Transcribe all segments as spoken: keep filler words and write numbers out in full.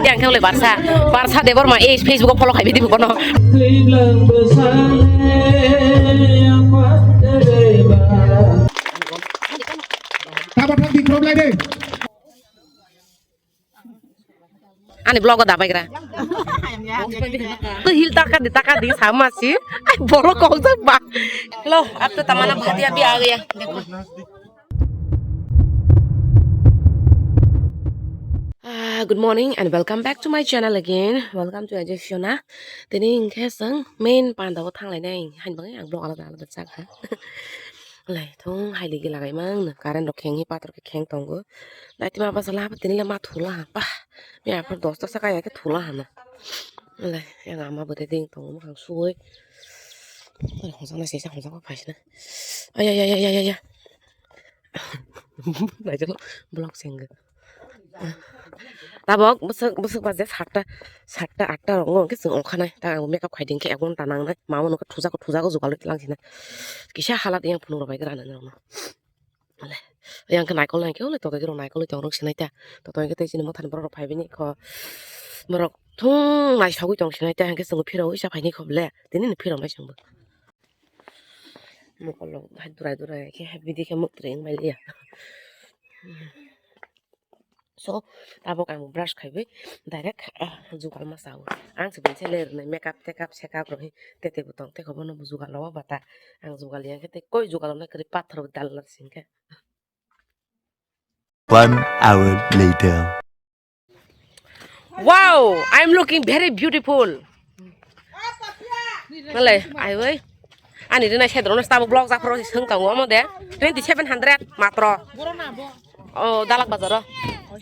Yang khe le Barsa, Barsa Debbarma ei Facebook o follow khai bidi bono. Ani vlog o dabaigra. To hil taka di, taka di sama si. Ai, borok kok jak ba. Hello, ab to tamana bhatia bhi aa gaya. Dekho. Ah, good morning and welcome back to my channel again. Welcome to Ajay Fiona. Tini hingkhe chwng main panda o thanglainai. Hain bagwi ang vlog alada alada chak ha. Lai thung hai ligi lagai mang no. Current rok kheng hi pathor khe kheng tongo. Lai tima basa la tini le ma thula ha. Bah. Mi aphor dosta saka ya khe thula ha na. Lai yang ama bo te ding tongo mukhang sui. Hongsa na sesa hongsa ko phaisna. Ay ay ay ay ay ay. Naijalo vlog senggo. Tabok bwswk, bwswk baje satta, satta atta rok wngkhe chwng ongkha nai. Ta ang makeup khai ding khe ek ghonta nangnai. Mama nokhe thujako, thujako jugal lang sinai. Kisa halat yang phunuk rok bai gra nani rokno. Ale, yang khe naikol nai khe ole tokai rok naikol tong rok sinai ta. To tokai tei chini mothani borok rok phai bini kho. Borok thung naisogwi tong sinai ta, hingkhe chwng phirogwi cha phaini kho ble. Tini ni phirok nai chwngbo. Mokol rok hai durai durai khe hai bidi khe muk twrwi wng bai liya. So, tabok ang brush khaiwi direct, ah, jugal ma sao. Ang se bini se ler nai makeup tekap sekap rok hi tete bo tong tei kho bono bo jugal o bata. Ang jugal yang khe tei koi jugal nai kwrwi pathor dal lar sing khe. One hour later. Wow, I'm looking very beautiful. Malai, ai wai. Ani rina sedro no stabo blog japhro sing tongo omo de. Twenty seven hundred matro. Oh, Dalak bazaro.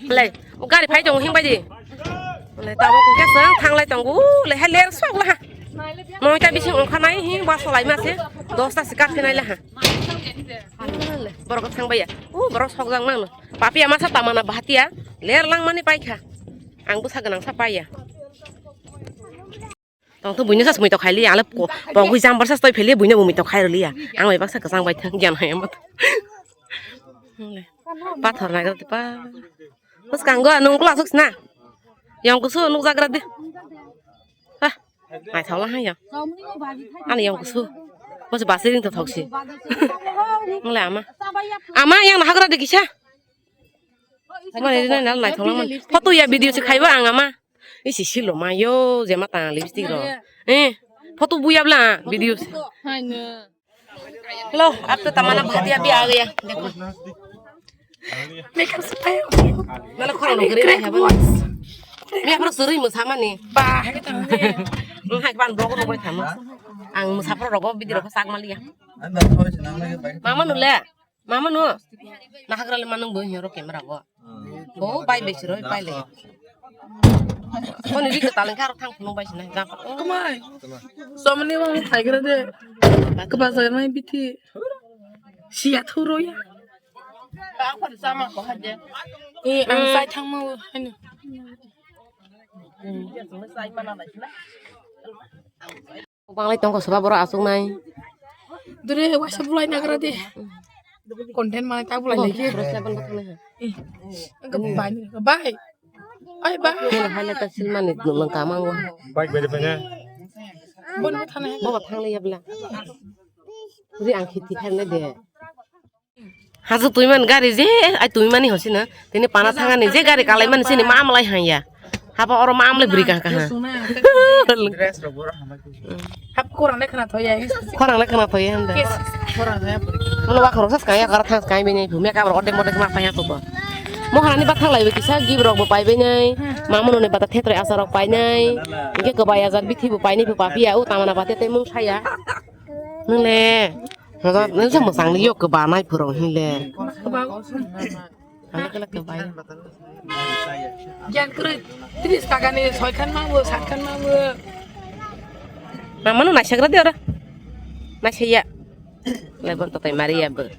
Malai, o gari phai tongo himbai di. Malai, tabo kungke sang thanglai tongo. Le hai ler sok la ha. Noita bising ongkha nai hi ba solai ma se. Dosta sikar phinai la ha. Borok thang baiya. U borok sok jang mano. Papi ama sa tamana bahatia. Ler lang mani paikha. Ang bwsa gwnang sa paiya. Tong to buino sa sumui to khaili ale pogwi jang barsa stoi pheli buino bumi to khai roliya. Ang bai baksa kwchang bai thang gyan hai amat. Pathor nagra tipa. Bwskango nung kula suksna. Yang kusu nuk jagra de. Ha. Naithok la haya. Ani yang kusu. Bose basi ring to thoksi. Mole ama. Ama yang nahagra de kisa. Mane rina nal naithok la man. Photo ya video se khaiba ang ama. Isi silo mayo jema ta lipstick ro. Eh. Photo buya bla video se. Hello, ab to tamana bhatia bhi aa gaya. Dekho. Makeup se payo. Nala khoro no gari ya ba. Me khoro suri mo samani. Ba, hai ta ne. Hai ban blog no bai thama. Ang musapro rogo bidi rogo sak maliya. Mama nule. Mama nu. Nahagrali manung bo hero camera bo. Bo bai bai siro bai le. Koni ri kwtal wngkha arok thang phunuk bai sinai. Kamai. Somni ma thaigra de. Kaba sai mai bithi. Siya thuro ya. Eh, ang sai thang mau hanu. Banglai tongkha soba borok aswk nai. Dure waisa bulai nagra de. Content manai ta bulai lagi. Rosla ban bakang nai. Eh, bai, bai. Ai, bai. Kena hai na ta silmani nung kamang wa. Bike bere bere. Bon thana. Bobo thang le yabla. Ri ang khiti thang le de. Hasu tuiman gari je, ai tuimani hosi na. Tini pana thangani je gari kalaimani sini ma amlai hanya. Hapa oro ma amlai buri kah kah. Hap korang le khana thoya. Korang le khana thoya handa. Korang le. Mula wa khorok sas kaya kara thang kaya bini. Bumya kabra ode mode ma paya to ba. Mo harani ba thanglai be kisa gibrok bo pai be nai. Ma mono ne bata thetroi asarok pai nai. Inke kebaya jar bithi bo pai nai bo papiya o tamana bate te mung saya. Nung le. Nung sa mwsang ni yok kwbanai phwrwng hinle. Ang kala kwbai. Giyan kwrwi tris taka ni soi khan ma bo, sat khan ma bo. Mama no naisagra de ora. Naisaya. Lebon tatai Maria bo.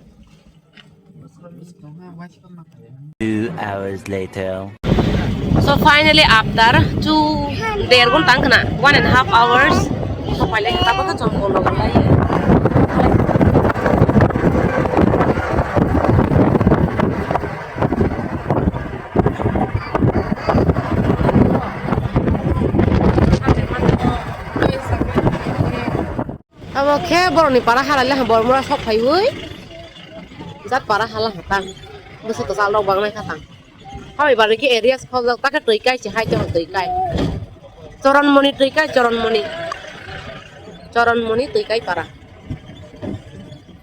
Two hours later. So finally after two, der ghonta wngkha na, one and a half hours. So finally tabuk khe chwng bono gonlai. Abo khe borokni para halai le ha bormora sok phaiwi. Jat para hala ha tang. Bwswk kwchal rok bangnai kha tang. Habai bari khe area se khojak ta khe twi kai se hai tong twi kai. Choronmoni twi kai choronmoni. Choronmoni twi kai para.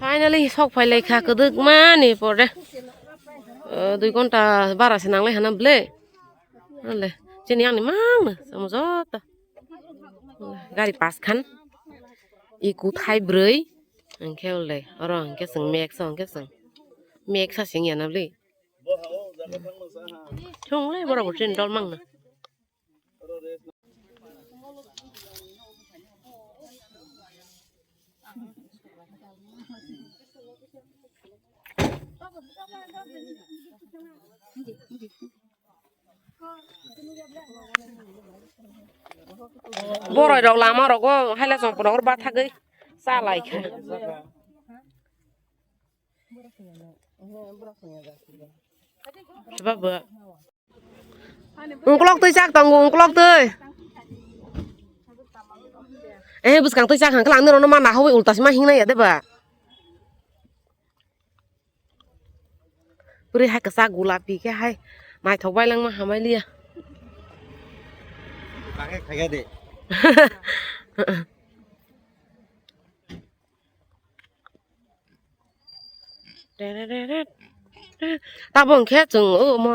Finally sok phai lai kha kwdwk mani pore. Dui ghonta bara se nang lai hana ble. Ale chini ani mang na samo joto. Gari pas khan. Iku thai brwi. Hwnkhe ule oro hwnkhe chwng mek so hwnkhe chwng mek sa sing ya na bli. Thung le borok bo chini dol mang na. Boroi rok lama rogo haila chong phano hor bathagwi cha lai kha. Baba. Ungklok twi chak tongo, ungklok twi. Eh, bwskang twi chak hang khe ang nini rokno ma nahawi ulta se ma hingna ya de ba. Bwrwi hai kwchak gulapi khe hai naithok bai langma hamai liya. Kage kage de. Tabok hwnkhe chwng omo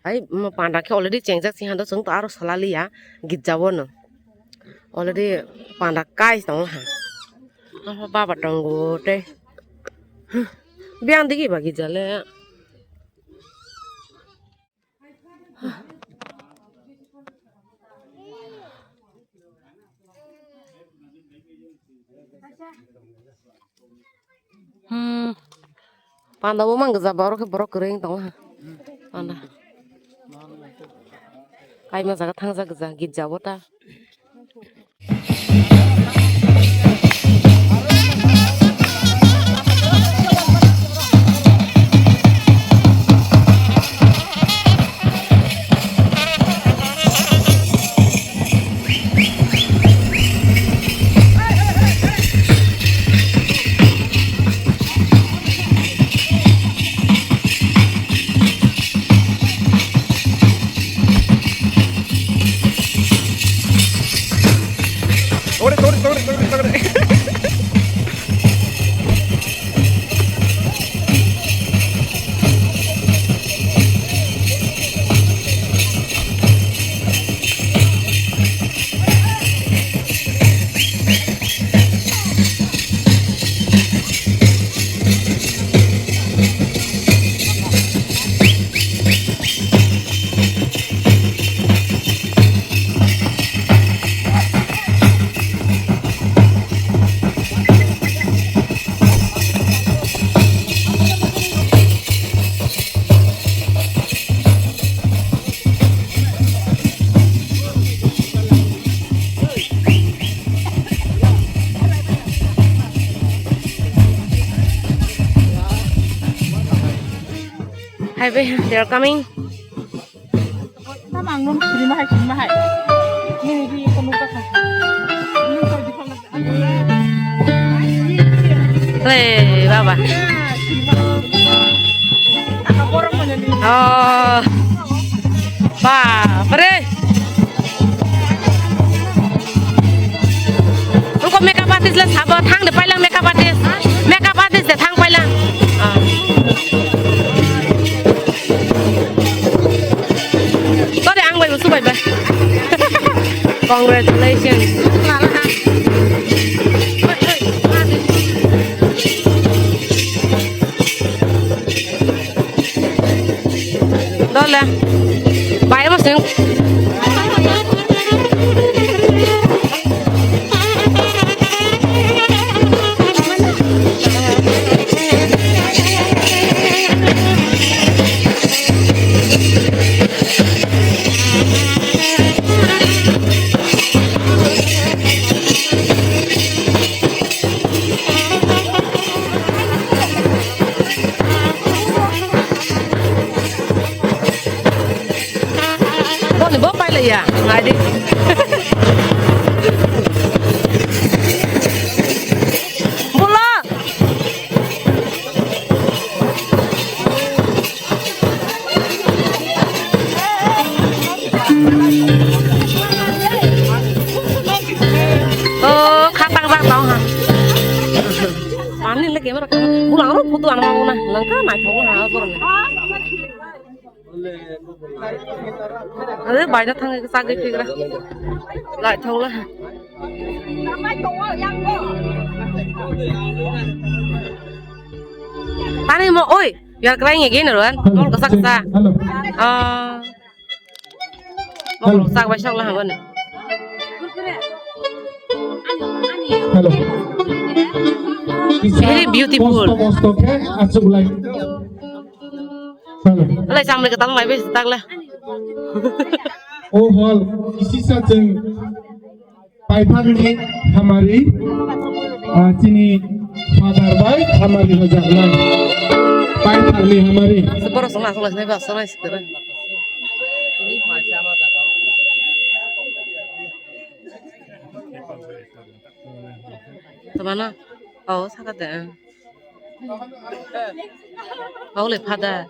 hai panda khe already chengjak se hwnkhe chwng to aro salaliya girjao no already panda kai tongo ha. Baba tongo tei biyang digi ba girja le. Hmm. Panda bo mang gija borok khe borok kwrwi wng tongo ha. Panda. Kaima jaga thang jak gija girja bo ta. Hi, babe, they are coming. Tama ang nung sini mahai, sini mahai. Nini di ko nung ka sa. Nung ko di ko nung ka sa. Hey, baba. Oh. Bapre. Nung ko makeup artist le sabo thang de pailang makeup artist. Makeup artist de thang pailang. Ah. Tore ang bai usu bai bai. Congratulations. Dole. Bai mo sing. Boni bo Nile camera kha. Bula aro photo ana ma buna. Langka naithok na ha borok ni. Are baida thang ke sagwi phigra. Lai thok la. Tani mo oi, you are crying again, Rohan. Hello. Mo kasa kasa. Hello. Ah. Hello. Sak bai sok la hangoni. Hello. Very beautiful. Kosto, kosto khe achuk lai. Hello. Lai samle ka tam mai bes tak la. O hol, kisi sa cheng. Paithakni hamari, ah, chini father bai hamari rwjaknai. Paithakni hamari. Borok songna aswk lai sinai ba, aswk lai sikoro. Tamana? Oh, saka de. Oh, le father.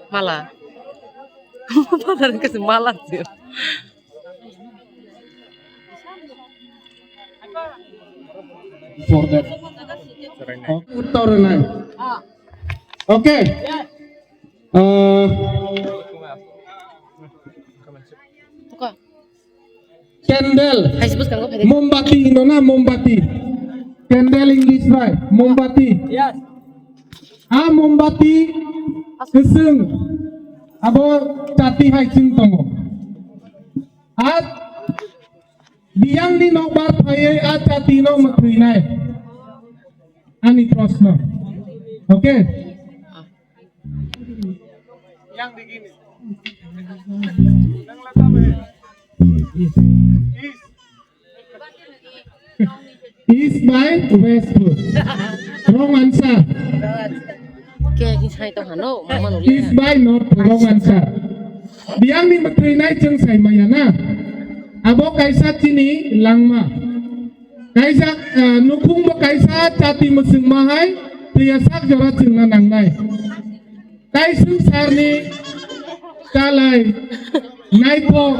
Mala. Father kasi mala sih. For that. Uttor rwnai. Okay. Uh, candle. Hai, sebut kanggo, hai. Mombati hino na, mombati. Candle English bai, mombati. Yes. A mombati kwswng abo chati hai chwng tongo. A biyangni nokbar phaiwi a chati no mwthwinai. Ani proshno. Okay? Yang di gini. Yang lata be. Is. East by West. Wrong answer. Ke ki sai to hano, mama no. East by North, wrong answer. Biyangni mwthwinai chwng sai maya na. Abo kaisa chini langma. Kaisa, ah, nukhung bo kaisa chati mwswngma hai, twiya sak jora chwngna nangnai. Kaisung sarni kalai, naithok,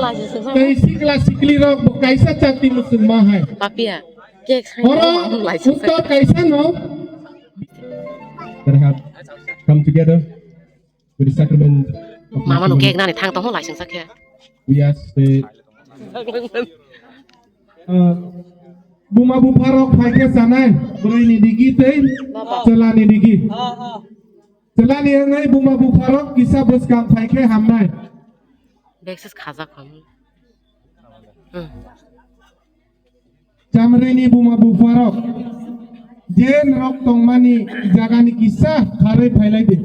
tei sikla sikli rok bo kaisa chati mwswngma hai. Papia, cake sai. Oro uttor kaisa no. That have come together with the sacrament of Mama no matrimony. Cake nani thang tongo laising sakhe. We ask the, uh, buma bupharok phaikhe chanai, bwrwini digi tei chwlani digi. Chwlani wngwi buma bupharok kisa bwskang phaikhe hamnai. Beksis khajak kho. Hmm. Chamrini buma bupharok je norok tongmani jagani kisa kharwi phailai di.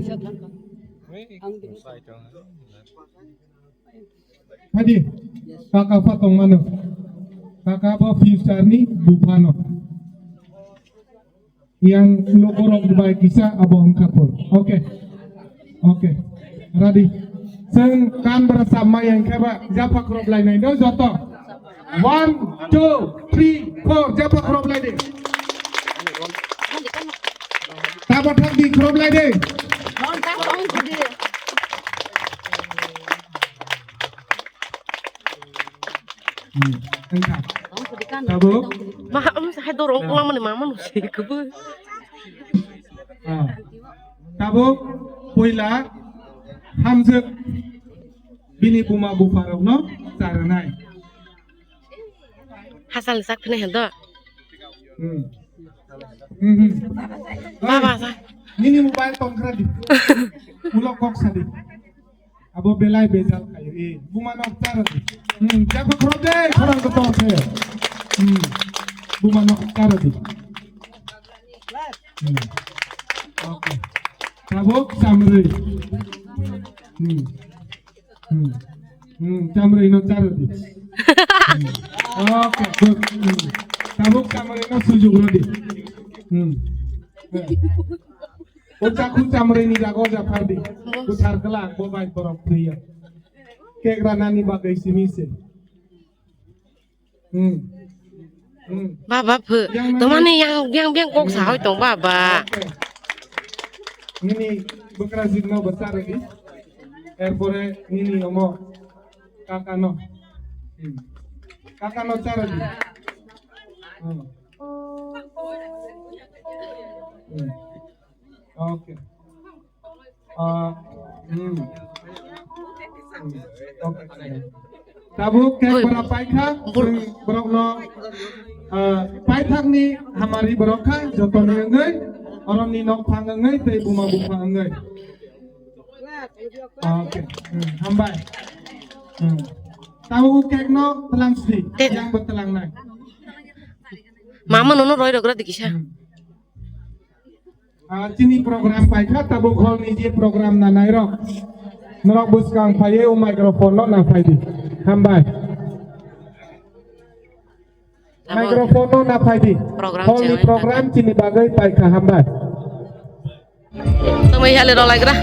Hadi, kaka pha tongmano. Kaka bo future ni buphano. Yang lokorok bai kisa abo wngkha por. Okay. Okay. Ready. Chwng kan bara samma yang khe ba japhak rok lai nai do joto. One, two, three, four, japhak rok lai di. Tabo thak di, khorok lai di. Hmm, wngkha. Tabuk? Ma, um, hai dorong pulang mani mama no se kubu. Ah. Tabuk, puila, hamjwk, bini buma bupharokno charanai. Hasalni sak phina hendo. Hmm. Hmm, hmm. Baba, sa. Nini mobile tongkra di. Ulo kok sadi. Abo belai bejal khayo, eh, buma nok charo di. Hmm, jabo khoro de, khorang ko tong khayo. Hmm, buma nok charo di. Hmm. Okay. Tabuk samrui. Hmm. Hmm. Hmm, samrui no charo di. Hmm. Okay, good. Hmm. Tabuk samrui no sujuk ro di. Hmm. O chakhu chamrwini jago japhar di. Buthar kwlak bo bai borok thwiya. Kek ranani bagwi simi se. Hmm. Hmm. Baba phu. Yang nani tomani yang biang biang kok sahoi tong baba. Okay. Nini bwkrajwk no bwsa rwdi. Erpore nini omo kaka no. Hmm. Kaka no cha rwdi. Hmm. Okay. Ah, hmm. Okay. Tabuk cake bara paikha, borokno, ah, paithakni hamari borok kha, jotoni wngwi, oroni nokphang wngwi, tei buma buphang wngwi. Okay. Hmm, hambai. Hmm. Tabuk cake no twlang sidi, yang bo twlang nai. Mama nono roi rogra dikisa. Hmm. Ah, chini program paikha, tabuk hall ni je program nanai rok. Norok bwskang phaiwi o microphone no na phaidi. Hambai. Microphone no na phaidi. Hall ni program chini bagwi paikha, hambai. Tamo hale rolagra.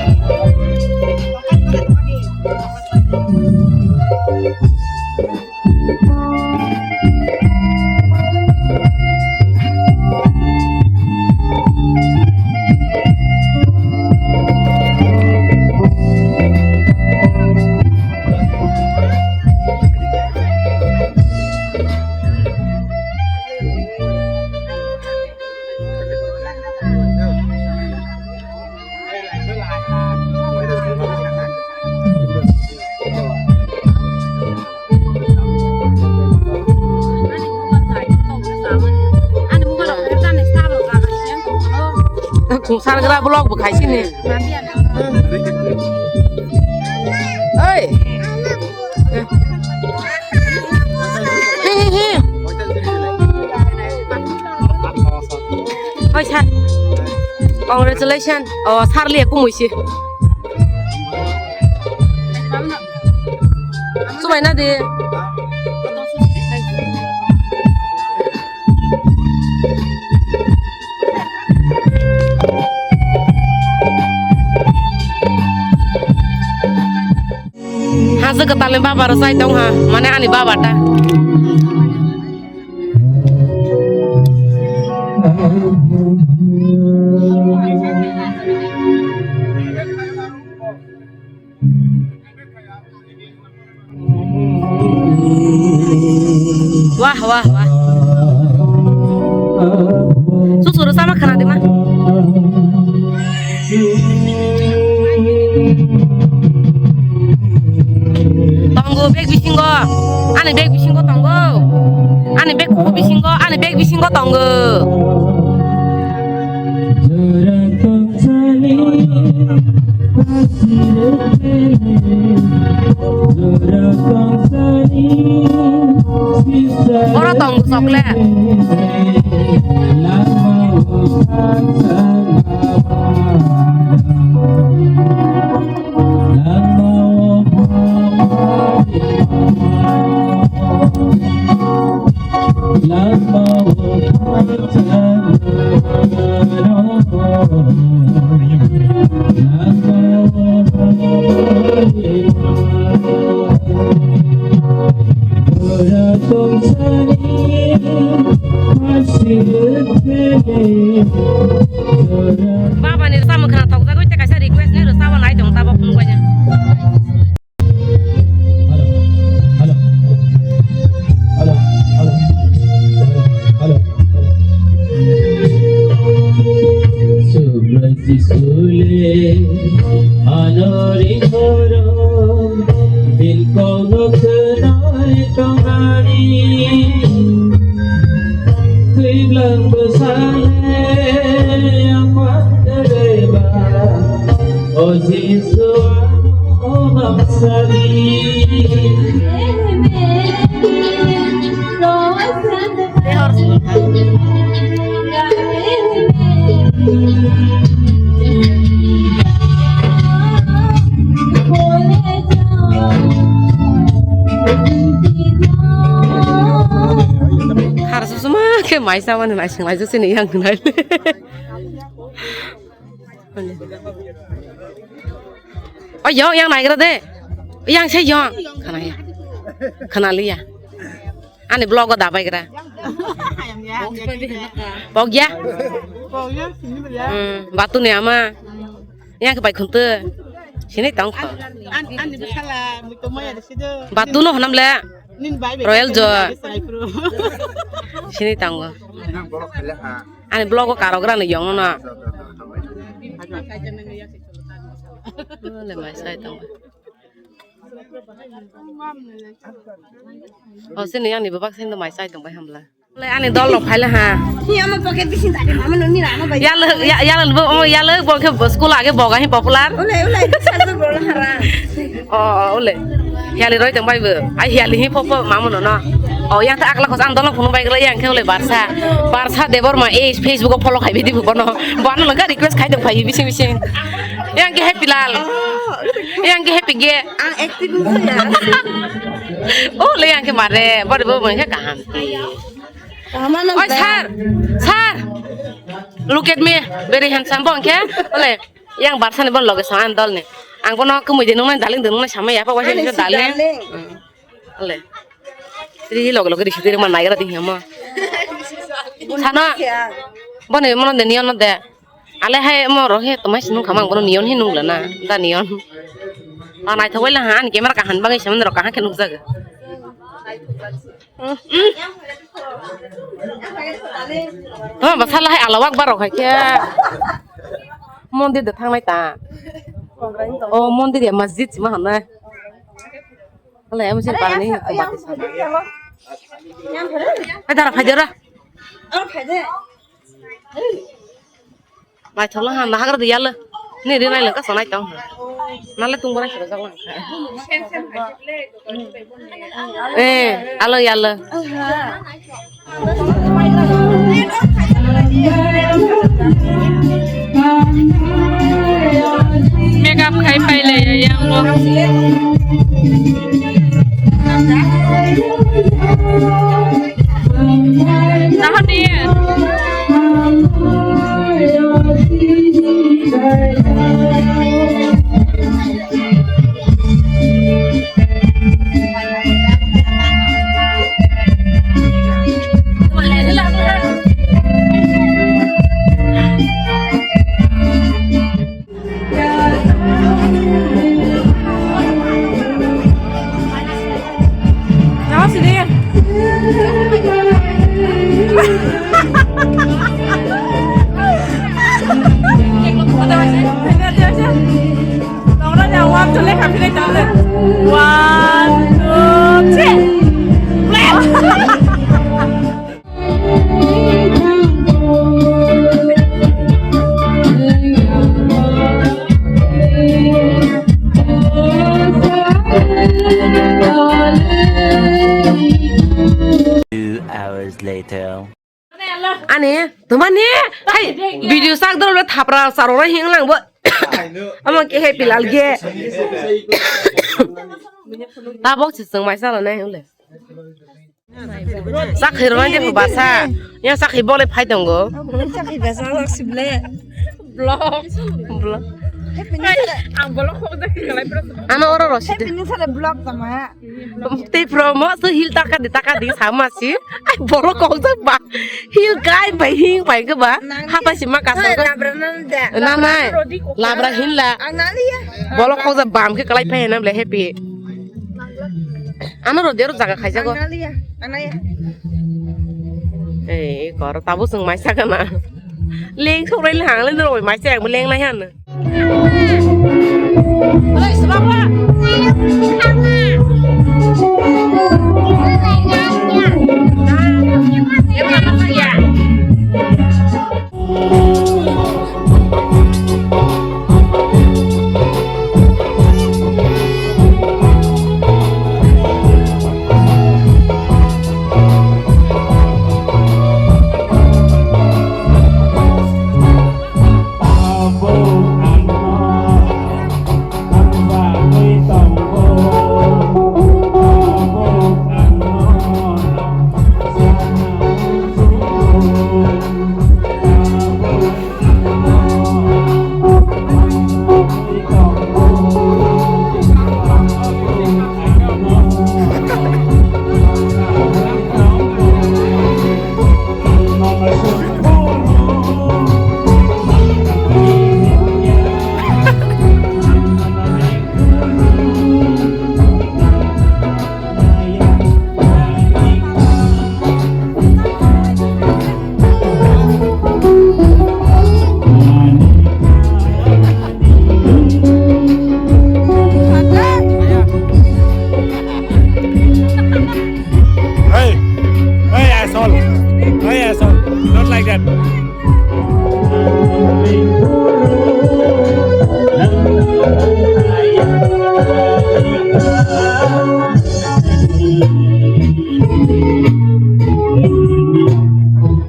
Kungsar gra vlog bo khaisini. Oi. Oi sir. Congratulations. Oh, sir liya kumui si. Sumai na di. Haja kwtalni baba rw chai tong ha, mane ani baba ta. Wah, wah, wah. Susuru sama khana dima. Tongo bag bisingo. Ani bag bisingo tongo. Ani bag kuku bisingo. Ani bag bisingo tongo. Oro tong chocolate. Baba ni samung khna thok jagwi te kaisa request ni rw sabo nai tong tabok phung banya. Hello, hello, hello, hello, hello, hello. Subrai Jisule anori horo bin kono kenai tongani. Kiblang besale apa tereba. O Jisu, o maksari. Khar susuma khe maisa mani naising laijak sini yang nai. O yong, yang naigra de. Yang se yong. Khana ya. Khana liya. Ani vlog o dabai gra. Pok ya. Hmm, batu ni ama. Yang ke pai khunte. Sini tong kho. Batu no honam le. Royal jo. Sini tong go. Ani vlog o karogra ni yong no. Ole mai sai tong. O sini yang ni bebak sini mai sai tong bai hamla. Ole ani dol rok phaile ha. Ni ama pocket bising tadi mama noni rana bai. Yalo ya- yalo bo o yalo bo ke school age boga hi popular. Ole ole sa sa bro hara. O o ole. Hiali roi tong bai bo. Ai hiali hi popo mama nono. O yang ta akla khos ang dol phunu bai gele yang ke ole barsa. Barsa Debbarma e Facebook o follow khai bidi bono. Bono lengka request khai tong phai bising bising. Yang ke happy lal. Yang ke happy ge. Ang active nungkha ya. Oh, le yang ke mare, bari bo mangkhe kaham. Kaham ano Oi, ba? Sir, sir, look at me, very handsome, bo hwnkhe, ole, yang barsa ni bo loge song an dol ni. Ang bono kumui de nungnai, darling de nungnai sama ya, pa waisa Ani ni si darling. Darling. Hmm. Ole. Tri loge loge risi tri man naigra di hemo. Sano. Bo ni mono de niyono de. Ale hai mo ro he tomai sinung khamang bono nion he nung lana da nion. A naithok bai la ha ani camera kahan bangai semen ro kahan khe nukjago. Toma ba sala hai Allahu Akbar rok hai khe mondir de thangnai ta. O mondir ya masjid sima hanai. Ale amo sin parni. Hai dara phai dara. Ang phai de. Naithokla ha, nahagra de yalo. Ni ri nailangka sanai tong. Nale tungbo nai sira jaklang. Eh, alo yalo. Makeup khai paile ya yang mo. Tahun ni. One, two, three. Two hours later. Ani, tomani, hai, video sak dolo thapra sarora hing lang bo. Amo ke happy lal ge. Tabok siseng mai sala nai hule. Sakhi rwna je basa. Ya sakhi bole phai tongo. Sakhi basa lak sible. Vlog. Vlog. Ang vlog khok da khlai pro. Ano oro ro sidi. Pini sare vlog tama. Tei pro mo so hil taka di taka di sama si. Ai boro kok jak ba. Hil kai bai hing bai ke ba. Hapa si ma kasar ko. Labra nan da. Na nai. Labra hil la. Ang nali ya. Bolo kok jak bam ke kalai phai na ble happy. Ano ro dero jaga khai jago. Ang nali ya. Anaya. Eh, kor tabu sung mai saka na. Leng sok rai hang le no mai sa ang leng nai han.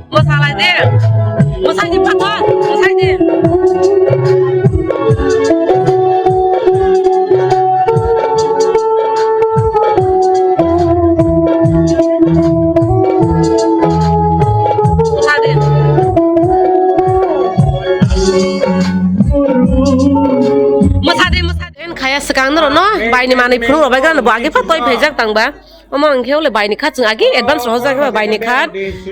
Mwsalai de. Mwsai de pathor. Mwsai de. Mwsa de. Mwsa de, mwsa de. En khaya swkang norok no baini manwi phunuk rok bai gana bo agi pha toi phaijak tang ba. Omo hwnkhe ole baini khat chwng agi advance rohorjak khe baini khat.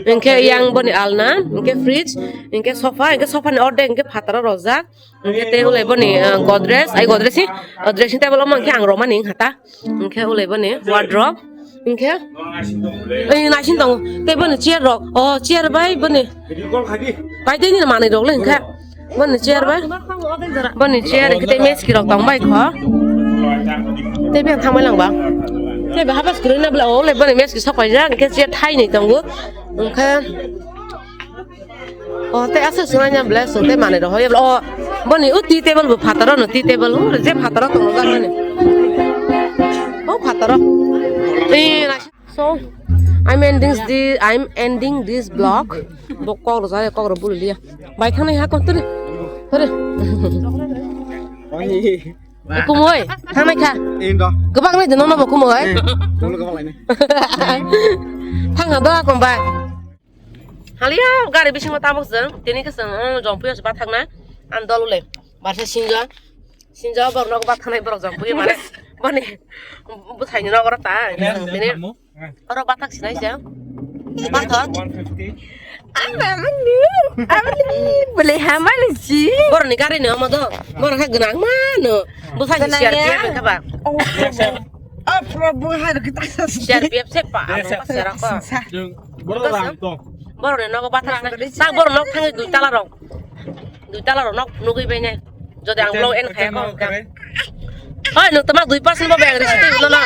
Hwnkhe yang boni alna, hwnkhe fridge, hwnkhe sofa, hwnkhe sofa ni ordek hwnkhe phataro rojak. Hwnkhe tei ole boni, ah, godrej, ai godrej si, ah, dressing table omo hwnkhe ang romani wngkha ta. Hwnkhe ole boni wardrobe, hwnkhe, ei, naisin tongo. Tei boni chair rok, o chair bai boni. Bai tei nini manwi rok le hwnkhe. Boni chair bai. Boni chair hwnkhe tei meski rok tong bai kho. Tei beng thang bai lang ba. Tei ba habas kwrwi na bla o le boni meski sok paijak hwnkhe chair thainwi tongo. Hwnkhe O, tei aswk swngnaina ble, swng tei manwi rok hoi, o, boni o tea table bo phataro no, tea table, o, je phataro tongo jak nani. O, phataro. Ee, na-, so, I'm ending the, I'm ending this vlog. Bo kok rok jare, kok rok buli liya. Bai thangnai ha kon turi. Turi. Kumui, thangnai kha. Indo. Gabak nai de nono bo kumui. Eh, ulo gabak lai nai. Thang ha do akon bai. Haliya gari bisingo tabuk chwng, tini khe chwng, mm, Jompuio se bathakna, ang dol le, barsa sinjo, sinjo borok nogo bathanai borok Jompuio mane, boni bwthaini nogo rok ta, tini oro bathak sinai se, bathak. Ang amani, amani, bole hamani si. Borokni gari ni omo do, borok khe gwnang mano, bwthaini C R P F wngkha ba. Oh, oh, Prabhu, hai kita C R P F se pa, ano pa serang pa. Borok rang tong. Borok ni nogo bathak nai. Tak borok nok thangwi dui tala rok. Dui tala rok nok nugwi bai nai. Jodi ang vlog end khaya ko hwnkha. Hoi, nwng toma dui percent bo bai ang risi twi ulo no.